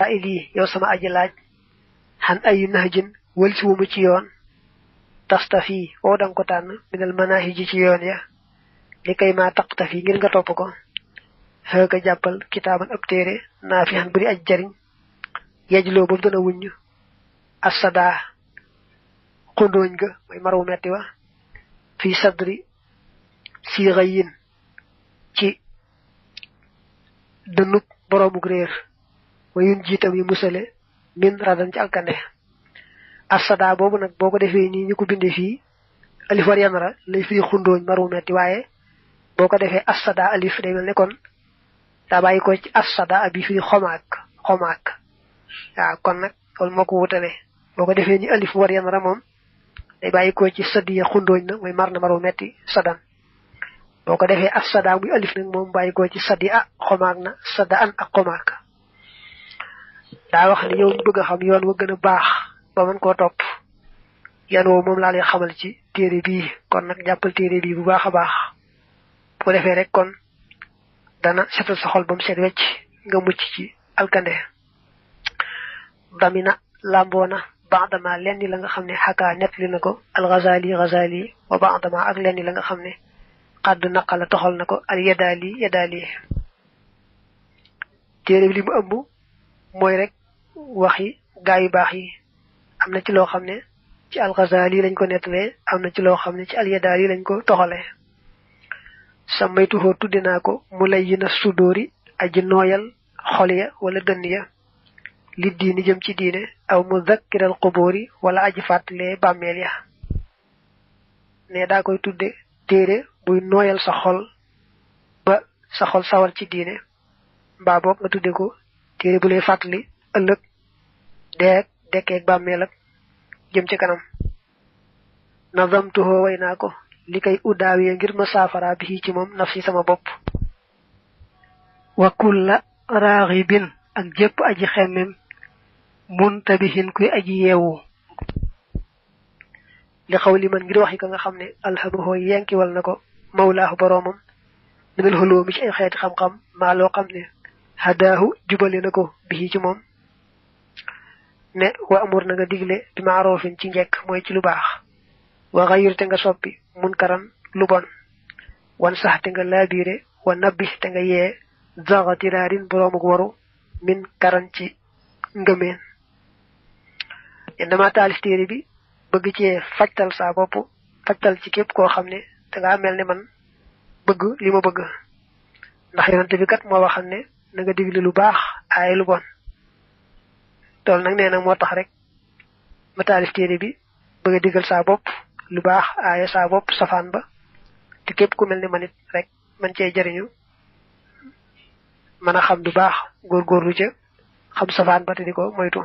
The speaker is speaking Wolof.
ili yow sama aji laaj han ayu nahjin wal ci wumu ci yoon tastafi o dang ko tan minal manahiji ci yoon ya likay ma taqtafi ngir nga top ko ha ka jappal kitaban ab téré nafihan buri aj jariñ yejlo bu dana wuñu asada kondoñ ga moy maru metti wa fi sadri sirayin ci dënub boroomu réer wayun jiitam yi musale min radan ci alkande asada boobu nag boo ko defee nii ñu ko bindee fii alif war yanara lay firi xundooñ maru metti waaye boo ko defee asada alif day mel ne kon daa bàyyi ko ci asada abi firi xomaak waaw kon nag loolu moo ko wutale boo ko defee ni alif war yanara moom day bàyyi ko ci sadiya xundooñ na mooy mar na maru metti sadan boko defé asada muy alif nak mom bayiko ci sadia xomaak na sadaan ak xomaak da wax ni yow bëgg xam yoon wa gëna baax ba man ko top yan wo mom la lay xamal ci téré bi kon nak jappal téré bi bu baaxa baax bu defé rek kon dana setal sa xol bam set wecc nga mucc ci alkande damina lambona ba'dama lenni la nga xamne haka netli nako al-ghazali wa ba'dama ak lenni la nga xamne qad naqala toxal nako al yadali téré li mu ëmb moy rek waxi gaay baax yi amna ci lo xamne ci al ghazali lañ ko netlé amna ci lo xamne ci al yadali lañ ko toxalé samaytu ho tuddina ko mulayyina sudori aji noyal xoliya wala dënniya li diini jëm ci diine aw mudhakkiral quburi wala aji fatlé bammel ya né da koy tuddé téré buy noyal sa xol ba sa xol sawal ci diine ba bok nga tuddé ko téré bu lay fatali ëlëk dekk bammel ak jëm ci kanam nazamtuhu wayna ko likay udawiya ngir ma safara bi ci mom nafsi sama bop wa kullu raghibin ak jep aji xemem muntabihin kuy aji yewu li xawli man ngir waxi ka nga xamne alhabahu yanki wal nako mawlahu boromam minal hulumi ci ay xéeti xam xam ma lo xamne hadahu jubale nako bi ci mom ne wa amur na nga digle bi ma'rufin ci njek moy ci lu bax wa ghayr te nga soppi munkaram lu bon wan sax te nga labiré wa nabbi te nga yé zagatirarin boromuk waru min karan ci ngemen indama talif téré bi bëgg ci fajtal sa bop fajtal ci képp ko xamné da nga melni man bëgg lima bëgg ndax yonent bi kat mo waxal ne na nga digli lu baax ay lu bon tol nak néna mo tax rek ma talif téré bi bëgg digal sa bop lu baax ay sa bop safan ba te képp ku melni manit rek man cey jariñu mana xam du baax gor gor lu ci xam safan ba te diko moytu